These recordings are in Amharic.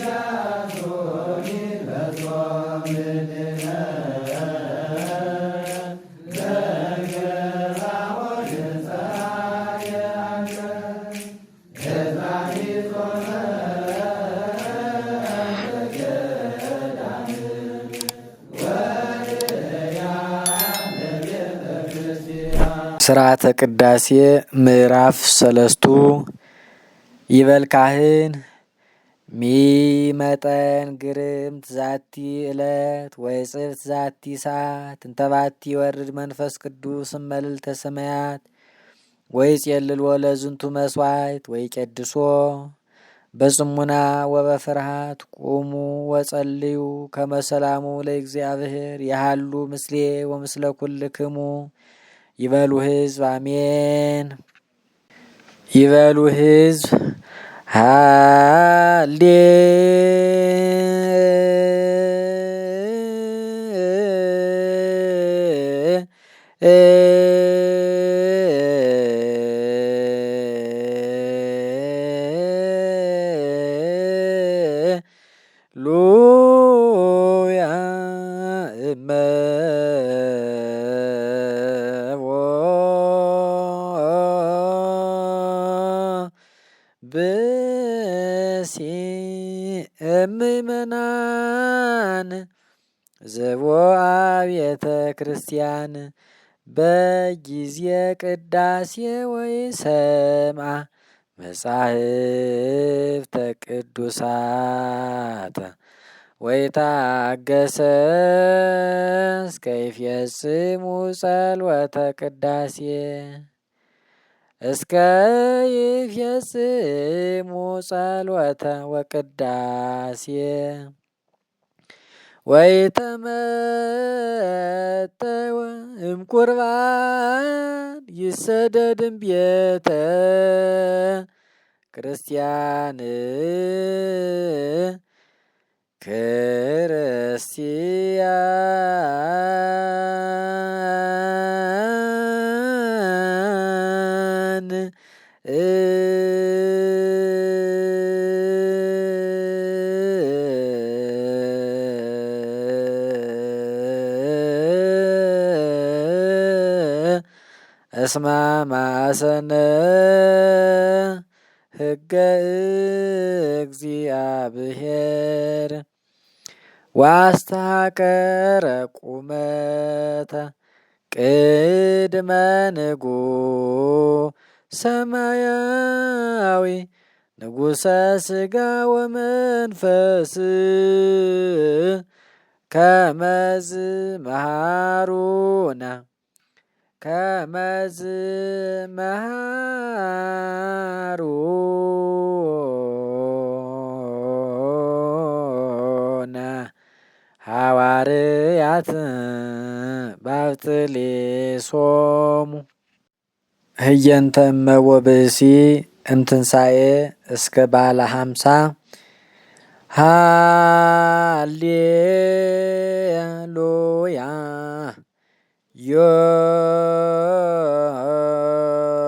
ወኢያሱኒ በጾም ምድነ ዘገባኦ ፀሐየ አንቀጽ ዕዝራኒ ጾመ ገዳም ወርእያ ለቤተ ክርስቲያን። ስርዓተ ቅዳሴ ምዕራፍ ሰለስቱ። ይበል ካህን ሚመጠን ግርምት ዛቲ እለት ወይጽብት ዛቲ ሰዓት እንተባቲ ይወርድ መንፈስ ቅዱስ እመልዕልተ ሰማያት ወይጼልል ለዝንቱ መስዋዕት ወይቄድሶ በጽሙና ወበፍርሃት ቁሙ ወጸልዩ ከመ ሰላሙ ለእግዚአብሔር የሃሉ ምስሌ ወምስለ ኩልክሙ። ይበሉ ህዝብ አሜን። ይበሉ ህዝብ ሃሌ ሉያ እመቦ ብእሲ እምእመናን ዘቦአ ቤተ ክርስቲያን በጊዜ ቅዳሴ ወይ ሰምዓ መጻሕፍተ ቅዱሳት ወይታገሰ እስከ ይፈጽሙ ጸሎተ ቅዳሴ እስከ ይፈጽሙ ጸሎተ ወቅዳሴ ወይተመጠወ እምቁርባን ይሰደድም ቤተ ክርስቲያን ክርስቲያን እስማ ማሰነ ሕገ እግዚአብሔር ዋስተሃቀረ ቁመተ ቅድመ ንጉሥ ሰማያዊ ንጉሰ ስጋ ወመንፈስ ከመዝ መሃሩነ ከመዝ መሃሩነ ሐዋርያት ባብጥሊሶሙ። ህየንተ እመቦ ብእሲ እምትንሣኤ እስከ ባለ 50። ሃሌሉያ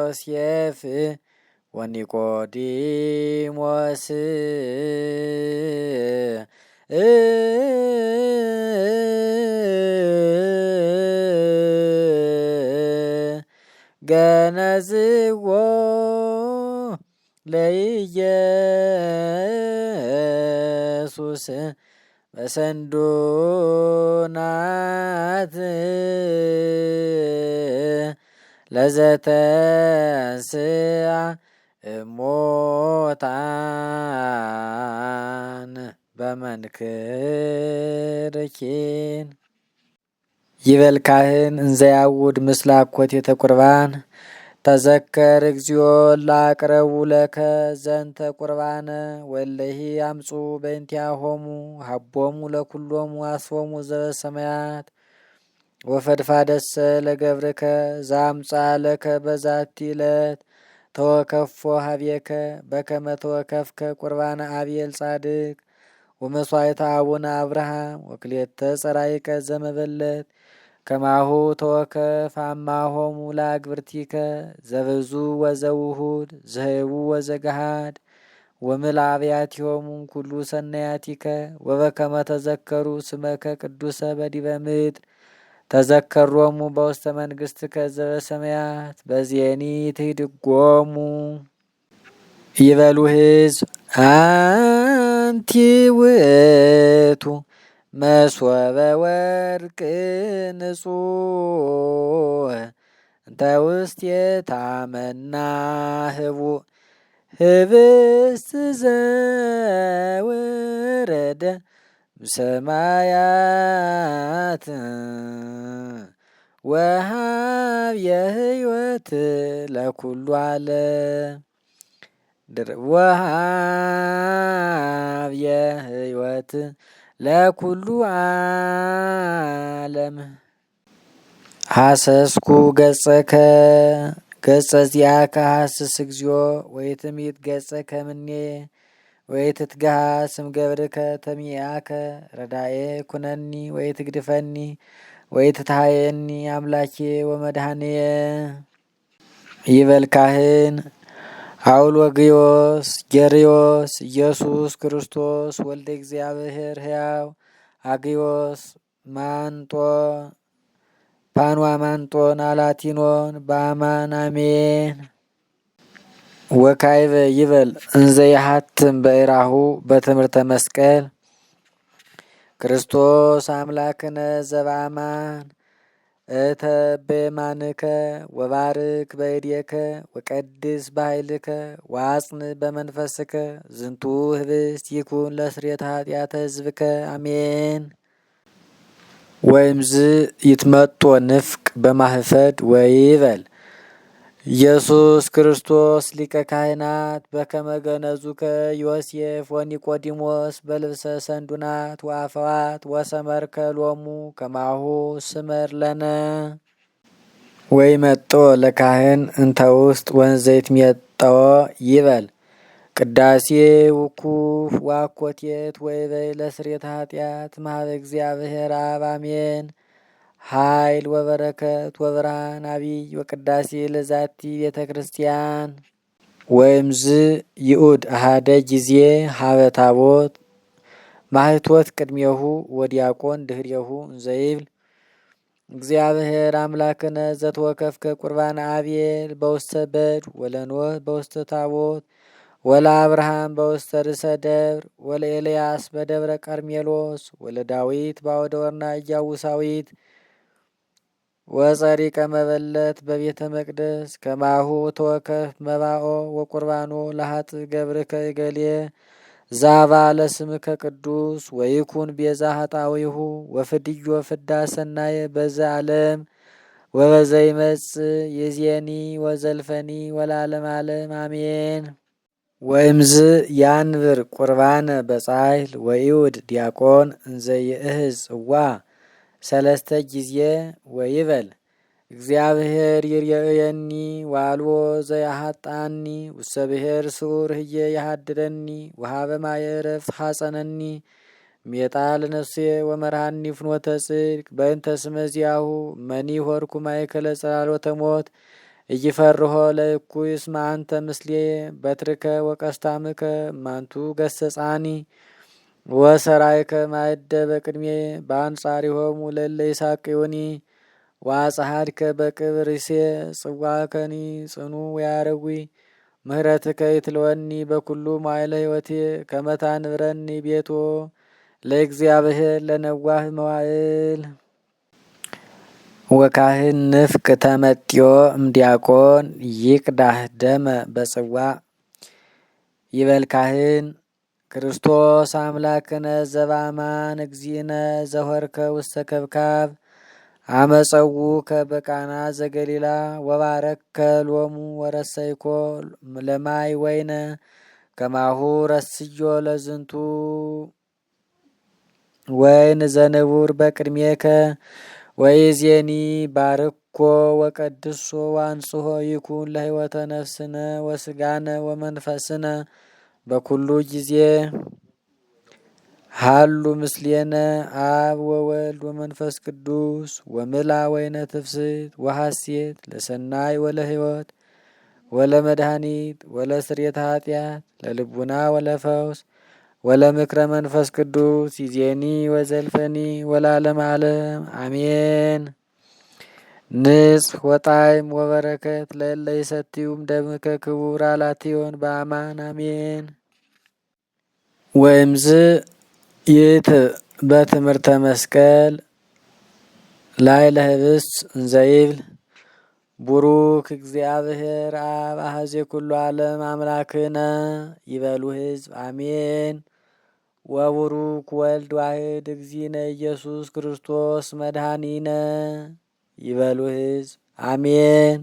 ዮሴፍ ወኒቆዲሞስ ገነዝዎ ለኢየሱስ በሰንዱናት ለዘተንስአ እሞታን በመንክርኪን። ይበል ካህን እንዘያውድ ምስለ አኮቴተ ቁርባን ተዘከር እግዚኦ ላቅረቡ ለከ ዘንተ ቁርባነ ወለሂ አምጹ በእንቲአሆሙ ሀቦሙ ለኩሎሙ አስፎሙ ዘበሰማያት ወፈድፋደሰ ለገብርከ ዛምጻ ለከ በዛቲ ዕለት ተወከፎ ሀቤከ በከመ ተወከፍከ ቁርባነ አብኤል ጻድቅ ወመስዋዕተ አቡነ አብርሃም ወክልኤተ ጸራይከ ዘመበለት ከማሁ ተወከፍ አማሆሙ ለአግብርቲከ ዘብዙ ወዘውሁድ ዘህቡ ወዘገሃድ። ወምልአ አብያቲሆሙ ኩሉ ሰናያቲከ ወበከመ ተዘከሩ ስመከ ቅዱሰ በዲበ ምድር ተዘከሮሙ በውስተ መንግሥትከ ዘበሰማያት በዚአኒ ትህድጎሙ። ይበሉ ሕዝብ አንቲ ውእቱ መሶበ ወርቅ ንጹሕ እንተ ውስቴታ መና ህቡእ ህብስት ዘወረደ እምሰማያት ወሃብ የህይወት ለኩሉ ዓለም ወሃብ የህይወት ለኩሉ ዓለም። ሐሰስኩ ገጸከ ገጸ ዚአከ ሐስስ እግዚኦ ወይትሚት ገጸከ እምኔ ወይትትገሃ ስም ገብርከ ተሚአከ ረዳኤ ኩነኒ ወይትግድፈኒ ወይትትሃየኒ አምላኬ ወመድኃኔየ። ይበል ካህን አውሎግዮስ ጌርዮስ ኢየሱስ ክርስቶስ ወልደ እግዚአብሔር ሕያው አግዮስ ማንጦ ፓንዋማንጦን አላቲኖን በአማን አሜን። ወካይበ ይበል እንዘ የሀትም በእራሁ በትምህርተ መስቀል ክርስቶስ አምላክነ ዘበአማን እተ በየማንከ ወባርክ በእዴከ ወቀድስ በኃይልከ ወአጽን በመንፈስከ ዝንቱ ህብስት ይኩን ለስርየተ ኃጢአተ ህዝብከ አሜን። ወእምዝ ይትመጦ ንፍቅ በማህፈድ ወይበል ኢየሱስ ክርስቶስ ሊቀ ካህናት በከመ ገነዙከ ዮሴፍ ወኒቆዲሞስ በልብሰ ሰንዱናት ወአፈዋት ወሰመርከ ሎሙ ከማሁ ስመር ለነ። ወይመጦ ለካህን እንተ ውስጥ ወንዘይት ሜጠዎ ይበል ቅዳሴ ውኩፍ ዋኮቴት ወይበይ ለስርየተ ኃጢአት ማህበ እግዚአብሔር አብ አሜን። ኃይል ወበረከት ወብርሃን አብይ ወቅዳሴ ለዛቲ ቤተ ክርስቲያን። ወእምዝ ይኡድ አሃደ ጊዜ ሀበ ታቦት ማህቶት ቅድሜሁ ወዲያቆን ድህሬሁ እንዘይብል እግዚአብሔር አምላክነ ዘትወከፍከ ቁርባነ አቤል በውስተ በድ ወለኖህ በውስተ ታቦት ወለአብርሃም በውስተ ርእሰ ደብር ወለኤልያስ በደብረ ቀርሜሎስ ወለዳዊት በአውደ ወርና ኢያቡሳዊት ወጸሪቀ መበለት በቤተ መቅደስ ከማሁ ተወከፍ መባኦ ወቁርባኖ ለሀጥ ገብርከ እገሌ ዛባ ለስምከ ቅዱስ ወይኩን ቤዛ ሀጣዊሁ ወፍድዮ ፍዳ ሰናየ በዘ ዓለም ወበዘ ይመጽእ ይእዜኒ ወዘልፈኒ ወለዓለመ ዓለም አሜን። ወእምዝ ያንብር ቁርባነ በጻሕል ወይውድ ዲያቆን እንዘ ይእህዝ ጽዋ ሰለስተ ጊዜ ወይበል እግዚአብሔር ይርየእየኒ ዋልዎ ዘያሃጣኒ ውስተ ብሔር ስዑር ህየ ያሃድረኒ ወሃበ ማየ ዕረፍት ሐጸነኒ ሜጣ ለነፍሴ ወመርሃኒ ፍኖተ ጽድቅ በእንተ ስመ ዚአሁ መኒ ሆርኩ ማእከለ ጽላሎተ ሞት ኢይፈርሆ ለእኩይ እስመ አንተ ምስሌየ በትርከ ወቀስታምከ እማንቱ ገሰጻኒ ወሰራይከ ማእደ በቅድሜ በአንጻሪሆሙ ለእለ ይሳቅዩኒ ወአጽሐድከ በቅብር ርእሴ ጽዋከኒ ጽኑ ወያረዊ ምህረትከ ይትለወኒ በኩሉ መዋዕለ ሕይወቴ ከመ ታንብረኒ ቤቶ ለእግዚአብሔር ለነዋህ መዋዕል። ወካህን ንፍቅ ተመጥዮ እምዲያቆን ይቅዳህ ደመ በጽዋ ይበል ካህን ክርስቶስ አምላክነ ዘበአማን እግዚእነ ዘሆርከ ውስተ ከብካብ አመፀውከ በቃና ዘገሊላ ወባረከ ሎሙ ወረሰይኮ ለማይ ወይነ ከማሁ ረስዮ ለዝንቱ ወይን ዘንቡር በቅድሜከ ወይዜኒ ባርኮ ወቀድሶ ዋንጽሖ ይኩን ለሕይወተ ነፍስነ ወስጋነ ወመንፈስነ በኩሉ ጊዜ ሃሉ ምስሌነ አብ ወወልድ ወመንፈስ ቅዱስ ወምላ ወይነ ትፍስት ወሐሴት ለሰናይ ወለሕይወት። ወለመድኃኒት ወለስርየተ ኃጢአት ለልቡና ወለፈውስ ወለምክረ መንፈስ ቅዱስ ይዜኒ ወዘልፈኒ ወለዓለመ ዓለም አሜን። ንጽሕ ወጣዕም ወበረከት ለእለ ይሰትዩም ደምከ ክቡር አላትዮን በአማን አሜን። ወእምዝ ይእት በትምህርተ መስቀል ላይ ለህብስት እንዘይብል ቡሩክ እግዚአብሔር አብ አኀዜ ኩሉ ዓለም አምላክነ ይበሉ ህዝብ አሜን። ወቡሩክ ወልድ ዋህድ እግዚእነ ኢየሱስ ክርስቶስ መድኃኒነ ይበሉ ህዝብ አሜን።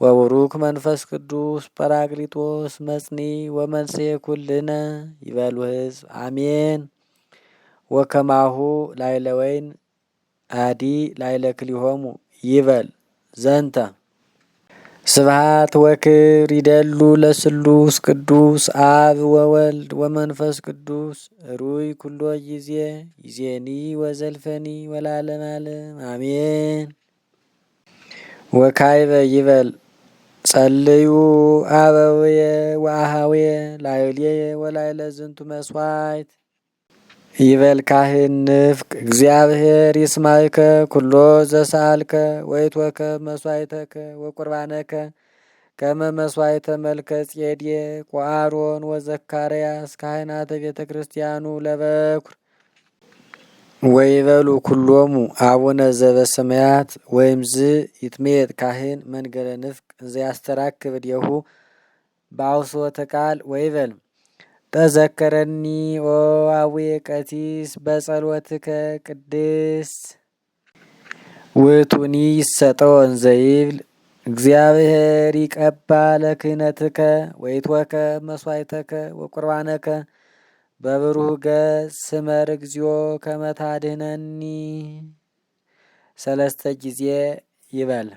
ወቡሩክ መንፈስ ቅዱስ ጰራቅሊጦስ መጽኒ ወመንስኤ ኩልነ ይበሉ ህዝብ አሜን። ወከማሁ ላዕለ ወይን አዲ ላዕለ ክሊሆሙ ይበል ዘንተ ስብሐት ወክብር ይደሉ ለስሉስ ቅዱስ አብ ወወልድ ወመንፈስ ቅዱስ ሩይ ኩሎ ጊዜ ይዜኒ ወዘልፈኒ ወለዓለመ ዓለም አሜን። ወካይበ ይበል ጸልዩ አበውየ ወአሃውየ ላዕሌየ ወላዕለ ዝንቱ መስዋዕት ይበል ካህን ንፍቅ እግዚአብሔር ይስማዕከ ኩሎ ዘሰአልከ ወይትወከ መስዋዕተከ ወቁርባነከ ከመ መስዋዕተ መልከ ጼዴቅ ወአሮን ወዘካርያስ ካህናተ ቤተ ክርስቲያኑ ለበኩር። ወይበሉ ኩሎሙ አቡነ ዘበሰማያት ወእምዝ ይትሜየጥ ካህን መንገለ ንፍቅ እንዘ ያስተራክብ እዴሁ በአውስወተ ቃል ወይበል ተዘከረኒ ኦ አቡየ ቀሲስ በጸሎትከ ቅድስት ውእቱኒ ይሰጠው እንዘ ይብል እግዚአብሔር ይቀባ ለክህነትከ ወይትወከ መስዋዕተከ ወቁርባነከ በብሩህ ገጽ ስመር እግዚኦ ከመ ታድኅነኒ ሰለስተ ጊዜ ይበል።